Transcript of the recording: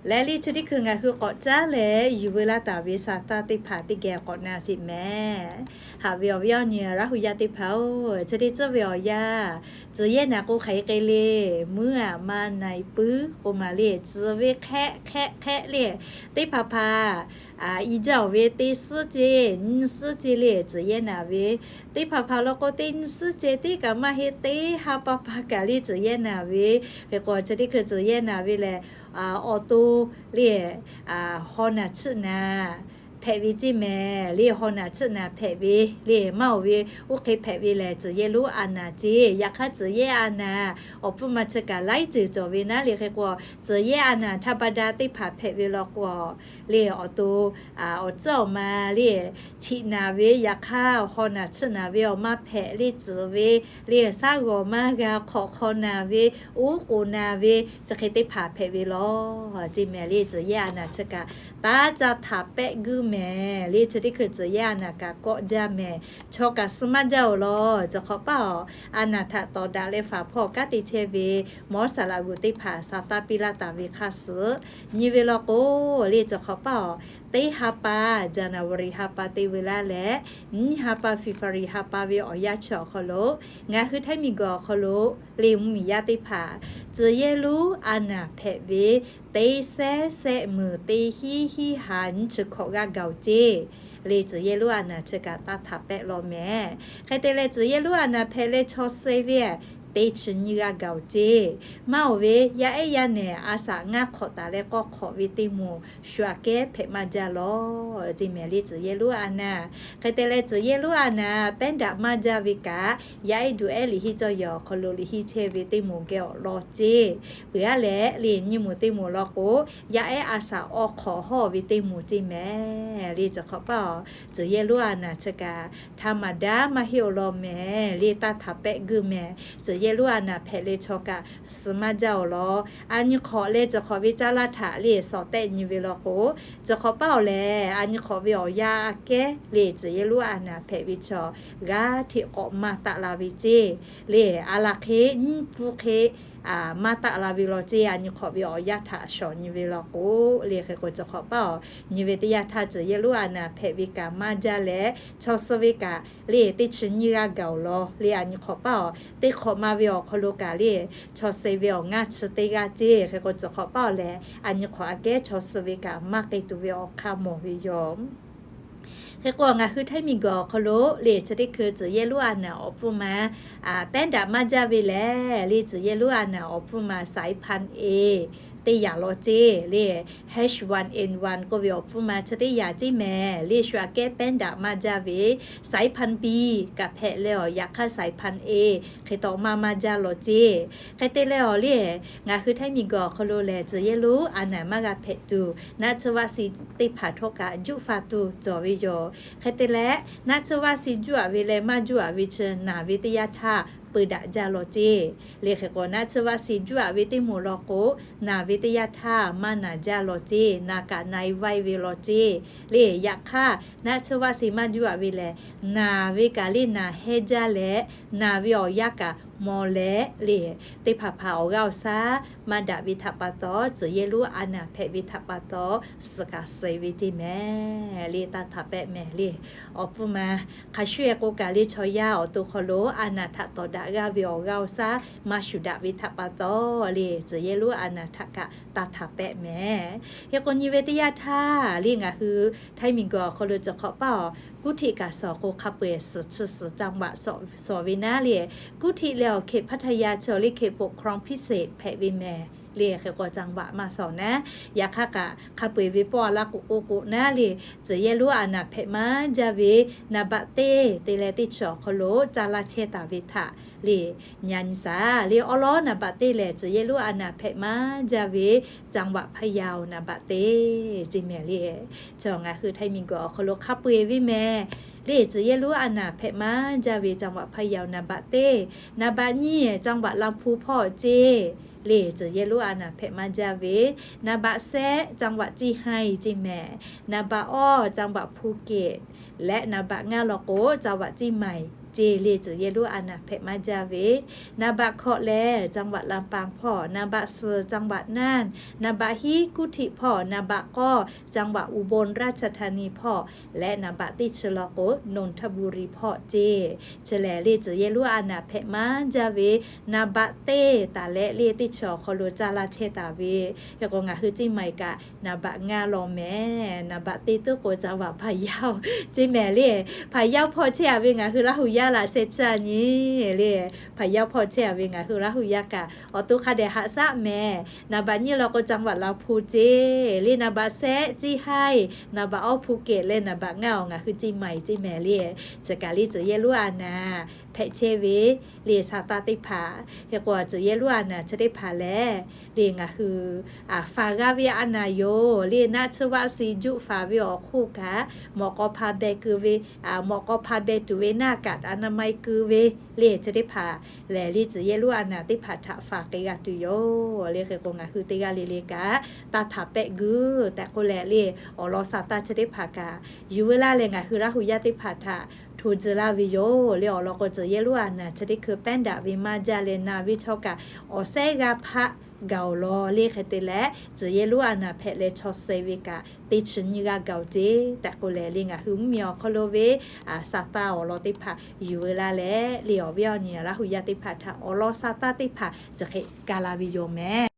Leh le chi teˇ hkui ngaˬ hui k'awꞈ caˉ leh yuˬ veu laˇ taˍ ve สถานะ teˇ hpaˍ teˇ geh k'awꞈ na sheˍ mehˍ. Haꞈ ve awˬ viˉ awˬ nyi รัฐวิทยา teˇ hpaˍ-oˬ, chi teˇ tcuhˉ ve awˬ yanˇ, tcuh yehˇ naˍ k'o hk'aˬ hk'e le, muiˉ aꞈ ma na-e puiˉ k'o maˬ le, tcuh ve hk'ehˆ hk'ehˆ hk'ehˆ le, teˇ hpaˍ hpaˍ i jaˇ-oˬ ve teˇ suhˉ ce, nyiˇ suhˉ ce le tcuh yehˇ naˍ ve, teˇ hpaˍ hpaˍ law k'o teˇ nyiˇ suhˉ ce teˇ kaꞈ maˇ heˆ, teˇ ha pa pa kaꞈ le tcuh yehˇ naˍ ve. Hk'e k'o chi teˇ hkui tcuh yehˇ naˍ ve lehˬ, awˬ to le, haw naˬ tsuhˆ naˬ hpehꞈ ve ce mehˍ le, haw naˬ tsuhˆ naˬ hpehꞈ ve le, maˇ-oˬ ve, oˇ hk'e hpehꞈ ve lehˬ tcuh yehˇ lonˉ a naˍ ce. Yaꞈ hk'aˇ tcuh yehˇ a naˍ awˬ pfuhˇ ma chi kaꞈ laiˉ ceuˬ cawˬ ve naˉ le. Hk'e k'o tcuh yehˇ a naˍ ธรรมดา teˇ hpaˍ hpehꞈ ve law k'o le, awˬ to awˬ tcuhˉ awˬ ma le, chiꞈ naˬ ve, yaꞈ hk'aˇ haw naˬ tsuhˆ naˬ ve awˬ ma hpehꞈ le tcuh ve le, shaˉ g'awˬ maˇ g'a hk'awꞈ hk'aw naˬ ve, oˉ k'oˍ naˬ ve, chi hk'e teˇ hpaˍ hpehꞈ ve lawˬ ce mehˍ le. Tcuh yehˇ a naˍ chi kaꞈ taˇ caˇ htaꞈ pehˆ guiˇ mehˍ le. Chi teˇ hkui tcuh yehˇ a naˍ kaꞈ kawˆ jaˇ mehˍ. Chaw kaꞈ suh maˇ jaˇ-oˬ lawˬ. Chi hk'awꞈ paˇ-oˬ, a naˍ htaꞈ tawˍ daꞈ leh faˍ hpawˇ kanˉ te chehˇ ve หมอ saˍ laꞈ g'uˬ teˇ hpaˍ saˍ taˇ piˇ laˇ taˍ ve hk'aˇ suh nyi ve law k'o le, chi hk'awꞈ paˇ-oˬ, teˇ ha pa, January ha pa te ve laˇ leh, nyiˇ ha pa February ha pa ve awˬ yanˇ chi awˬ hk'aw lo ngaˬ hui Htaiˇ miˬguiˬ awˬ hk'aw lo le mvuhˇmiˬ yaˇ teˇ hpaˍ tcuh yehˇ lonˉ a naˍ hpehꞈ ve teˇ sehˉ sehˆ meuˍ teˇ hiˉ hiˉ ha nyiˇ chi hkawꞈ g'aˇ gaˬ-oˬ ce le. Tcuh yehˇ lonˉ a naˍ chi kaꞈ taˇ htaꞈ pehˆ law mehˍ. Hk'e te leh tcuh yehˇ lonˉ a naˍ hpehꞈ leh chaw suh ve teˇ chi nyiˇ g'aˇ gaˬ-oˬ ce. Maˇ-oˬ ve, yaˇ ehˉ yaˇ nehˬ a shaꞈ ngaˇ hk'awꞈ taˍ leh k'awˇ hk'awꞈ ve teˇ moˍ shu aꞈ kehˉ hpehꞈ maˇ jaˇ lawˬ ce mehˍ le. Tcuh yehˇ lonˉ a naˍ, hk'e te leh tcuh yehˇ lonˉ a naˍ pehˉ daꞈ maˇ jaˇ ve kaꞈ, yaˇ ehˉ duˬ ehˉ liꞈ hiˆ cawˇ yehˬ awˬ hk'aw lo liꞈ hiˆ chehˇ ve teˇ moˍ geh awˬ lawn ce. Peuˬ aˉ leh le nyi moˍ teˇ moˍ law k'o, yaˇ ehˉ a shaꞈ awˬ hk'awꞈ hawˇ ve teˇ moˍ ce mehˍ le. Chi hk'awꞈ paˇ-oˬ, tcuh yehˇ lonˉ a naˍ chi kaꞈ ธรรมดา maˇ heˆ-oˬ law mehˍ le, taˇ htaꞈ pehˆ guiˇ mehˍ. Tcuh yehˇ lonˉ a naˍ hpehꞈ leh chaw kaꞈ suh maˇ jaˇ-oˬ law. A nyi hk'awꞈ leh tcuh hk'awꞈ ve caˇ laˇ htaꞈ le sawˍ tehˆ nyi ve law k'o, tcuh hk'awꞈ paˇ-oˬ lehˬ, a nyi hk'awꞈ ve awˬ yanˇ aꞈ kehˉ le tcuh yehˇ lonˉ a naˍ hpehꞈ ve chaw g'aˇ hteꞈ k'awꞈ maˇ taˆ la ve ce le. A laˬ hk'e nyiˇ pfuhˇ hk'e maˇ taˆ la ve law ce. A nyi hk'awꞈ ve awˬ yanˇ htaꞈ shawˍ nyi ve law k'o le, hk'e k'o tcuh hk'awꞈ paˇ-oˬ, nyi ve teˇ yanˇ htaˇ tcuh yehˇ lonˉ a naˍ hpehꞈ ve kaꞈ maˇ jaˇ leh, chaw suh ve kaꞈ le teˇ chi nyiˇ g'aˇ gaˬ-oˬ law le. A nyi hk'awꞈ paˇ-oˬ, teˇ hk'awꞈ ma ve awˬ hk'aw lo kaꞈ le chaw suh ve awˬ ngaˇ chi teˇ g'aˇ ce. Hk'e k'o tcuh hk'awꞈ paˇ-oˬ lehˬ, a nyi hk'awꞈ aꞈ kehˉ chaw suh ve kaꞈ maˇ k'ai tuˬ ve awˬ hk'aˇ mawˬ ve yoˬ. Hk'e k'o ngaˬ hui Htaiˇ miˬguiˬ awˬ hk'aw lo le chi teˇ hkui tcuh yehˇ lonˉ a naˍ awˬ pfuhˇ ma pehˉ daꞈ maˇ jaˇ ve lehˬ le, tcuh yehˇ lonˉ a naˍ awˬ pfuhˇ ma สายพันธุ์ A teˇ yaꞈ law ce le, H one N one k'oˆ ve awˬ pfuhˇ ma chi teˇ yaꞈ ce mehˍ le. Shu aꞈ kehˉ pehˉ daꞈ maˇ jaˇ ve สายพันธุ์ B kaꞈ hpehꞈ leh-oˬ, yaꞈ hk'aˇ สายพันธุ์ A hk'e tawꞈ maˇ maˇ jaˇ law ce. Hk'e te leh-oˬ le, ngaˬ hui Htaiˇ miˬguiˬ awˬ hk'aw lo lehˬ tcuh yehˇ lonˉ a naˍ maˇ g'a hpehꞈ tuˬ, naˆ tsuhˇ vaˆ si teˇ hpaˍ htawˇ kaꞈ juˆ fa tuˬ cawˬ ve yoˬ. Hk'e te leh naˆ tsuhˇ vaˆ si juˆ aꞈ ve leh maˇ juˆ aꞈ ve chi naˬ ve teˇ yanˇ htaˇ peu daꞈ jaˇ law ce. Le hk'e k'o naˆ tsuhˇ vaˆ si juˆ aꞈ ve teˇ moˍ law k'o, naˬ ve teˇ yanˇ htaˇ maˇ naˬ jaˇ law ce. Naˬ kaꞈ na-e vaiˇ ve law ce. Le yaꞈ hk'aˇ naˆ tsuhˇ vaˆ si maˇ juˆ aꞈ ve lehˬ, naˬ ve kaꞈ le naˬ hehnˇ jaˇ leh, naˬ ve awˬ yanˇ kaꞈ maw leh le, teˇ hpaˍ hpaˍ awˬ g'aˇ awˬ shaˉ maˇ daꞈ ve htaꞈ pa taw, tcuh yehˇ lonˉ a naˍ hpehꞈ ve htaꞈ pa taw, suh kaꞈ suh ve ce mehˍ le, taˇ htaꞈ pehˆ mehˍ le. Awˬ pfuhˇ ma hk'a shuˍ-e k'o kaꞈ le chaw yaˇ awˬ to hk'aw lo a naˍ htaꞈ tawˍ daꞈ g'aˇ ve awˬ g'aˇ awˬ shaˉ maˇ shuˍ daꞈ ve htaꞈ pa taw le, tcuh yehˇ lonˉ a naˍ htaꞈ kaꞈ taˇ htaꞈ pehˆ mehˍ. Hk'e k'o nyi ve teˇ yanˇ htaˇ le ngaˬ hui Htaiˇ miˬguiˬ awˬ hk'aw lo tcuh hk'awꞈ paˇ-oˬ, กรุงเทพ kaꞈ shawˍ k'o hk'a peu-eˬ suhˍ chi suhˍ จังหวัด shawˍ ve naˉ le, กรุงเทพ leh awˬ เขตพัทยา chi awˬ le เขตปกครองพิเศษ hpehꞈ ve mehˍ le. Hk'e k'o จังหวัด maˇ shawˍ naˉ, yaꞈ hk'aˇ kaꞈ hk'a peu-eˬ ve pawˆ a laˇ k'o k'o k'o naˉ le, tcuh yehˇ lonˉ a naˍ hpehꞈ maˇ jaˇ ve naˍ baꞈ teˇ te leh teˇ chi awˬ hk'aw lo caˇ laˇ chehˇ taˍ ve htaꞈ le, nyi a nyi shaˍ le. Awˉ lawˉ naˍ baꞈ teˇ lehˬ, tcuh yehˇ lonˉ a naˍ hpehꞈ maˇ jaˇ ve จังหวัดพะเยา naˍ baꞈ teˇ ce mehˍ le. Chaw ngaˬ hui Htaiˇ miˬguiˬ awˬ hk'aw lo hk'a peu-eˬ ve mehˍ le, tcuh yehˇ lonˉ a naˍ hpehꞈ maˇ jaˇ ve จังหวัดพะเยา naˍ baꞈ teˇ, naˍ baꞈ nyiˇ จังหวัดลำพูน hpawˇ ce le, tcuh yehˇ lonˉ a naˍ hpehꞈ maˇ jaˇ ve, naˍ baꞈ shehˆ จังหวัดเชียงราย ce mehˍ, naˍ baꞈ awˇ จังหวัดภูเก็ต leh naˍ baꞈ ngaˇ law k'o จังหวัดเชียงใหม่ ceˇ le. Tcuhˬ yehˇ lonˉ a naˍ hpehꞈ maˇ jaˇ ve, နံပါတ် hkawꞈ lehˬ จังหวัดลำปาง hpawˇ, นำบัตร สี่ จังหวัดน่าน, นำบัตร ห้า กุดหวิ hpawˇ, นำบัตร หก จังหวัดอุบลราชธานี hpawˇ leh นำบัตร teˇ chi law k'o นนทบุรี hpawˇ ceˇ. Chi lehˬ le tcuhˬ yehˇ lonˉ a naˍ hpehꞈ maˇ jaˇ ve, นำบัตร teˇ taˍ leh le teˇ chi awˬ hk'aw lo caˇ laˇ chehˇ taˍ ve. Hk'e k'o ngaˬ hui ceˇ maˬ kaꞈ นำบัตร ngaˇ law mehˍ, นำบัตร teˇ tuˉ k'o จังหวัดพะเยา ceˇ mehˍ le. พะเยา hpawˇ chehˇ a ve ngaˬ hui Laˇ huˍ yaˇ laꞈ sheh caˇ nyi le. พะเยา hpawˇ chehˇ a ve ngaˬ hui Laˇ huˍ yaˇ kaꞈ awˬ to hk'a dehꞈ haꞈ shaˆ mehˍ. นำบัตร nyiˇ law k'o จังหวัดลำพูน ceˇ le. นำบัตร shehˆ เชียงราย, นำบัตร awˇ ภูเก็ต leh นำบัตร ngaˇ awˬ ngaˬ hui ceˇ maˬ ceˇ mehˍ le. Chi kaꞈ le tcuhˬ yehˇ lonˉ a naˍ hpehꞈ chehˇ ve le saˍ taˇ teˇ hpaˍ. Hk'e k'o tcuhˬ yehˇ lonˉ a naˍ chi teˇ hpaˍ lehˬ le ngaˬ hui faˍ g'aˇ ve a naˍ yoˬ le. Naˆ tsuhˇ vaˆ suh juˆ faˍ ve awˬ hk'oˆ kaꞈ, mawꞈ k'aw hpa beh keu ve, mawꞈ k'aw hpa beh tuˬ ve naˆ kaꞈ a na mai keu ve le chi teˇ hpaˍ lehˬ le tcuhˬ yehˇ lonˉ a naˍ teˇ hpaˍ htaꞈ faˍ k'ai g'a tuˬ yoˬ le. Hk'e k'o ngaˬ hui teˇ g'aˇ le le kaꞈ taˇ htaꞈ pehˆ guiˇ tehꞈ k'oˆ leh le awˬ lawn saˍ taˇ chi teˇ hpaˍ kaꞈ yuˬ veu laˇ leh ngaˬ hui Laˇ huˍ yaˇ teˇ hpaˍ htaꞈ hto tcuh laˇ ve yoˬ le. Awˬ lawn k'o tcuhˬ yehˇ lonˉ a naˍ chi teˇ hkui pehˉ daꞈ ve maˇ jaˇ leh na ve chaw kaꞈ awˬ sehˉ g'aˇ hpaˆ gaˬ-oˬ law le. Hk'e te leh tcuhˬ yehˇ lonˉ a naˍ hpehꞈ leh chaw suh ve kaꞈ teˇ chi nyiˇ g'aˇ gaˬ-oˬ ceˇ tehꞈ k'oˆ leh le ngaˬ hui mvuhˇmiˬ awˬ hk'aw lo ve saˍ taˇ awˬ lawn teˇ hpaˍ yuˬ veu laˇ leh le awˬ viˉ awˬ nyi Laˇ huˍ yaˇ teˇ hpaˍ htaꞈ awˬ lawn saˍ taˇ teˇ hpaˍ chi hk'e ka la ve yoˬ mehˍ.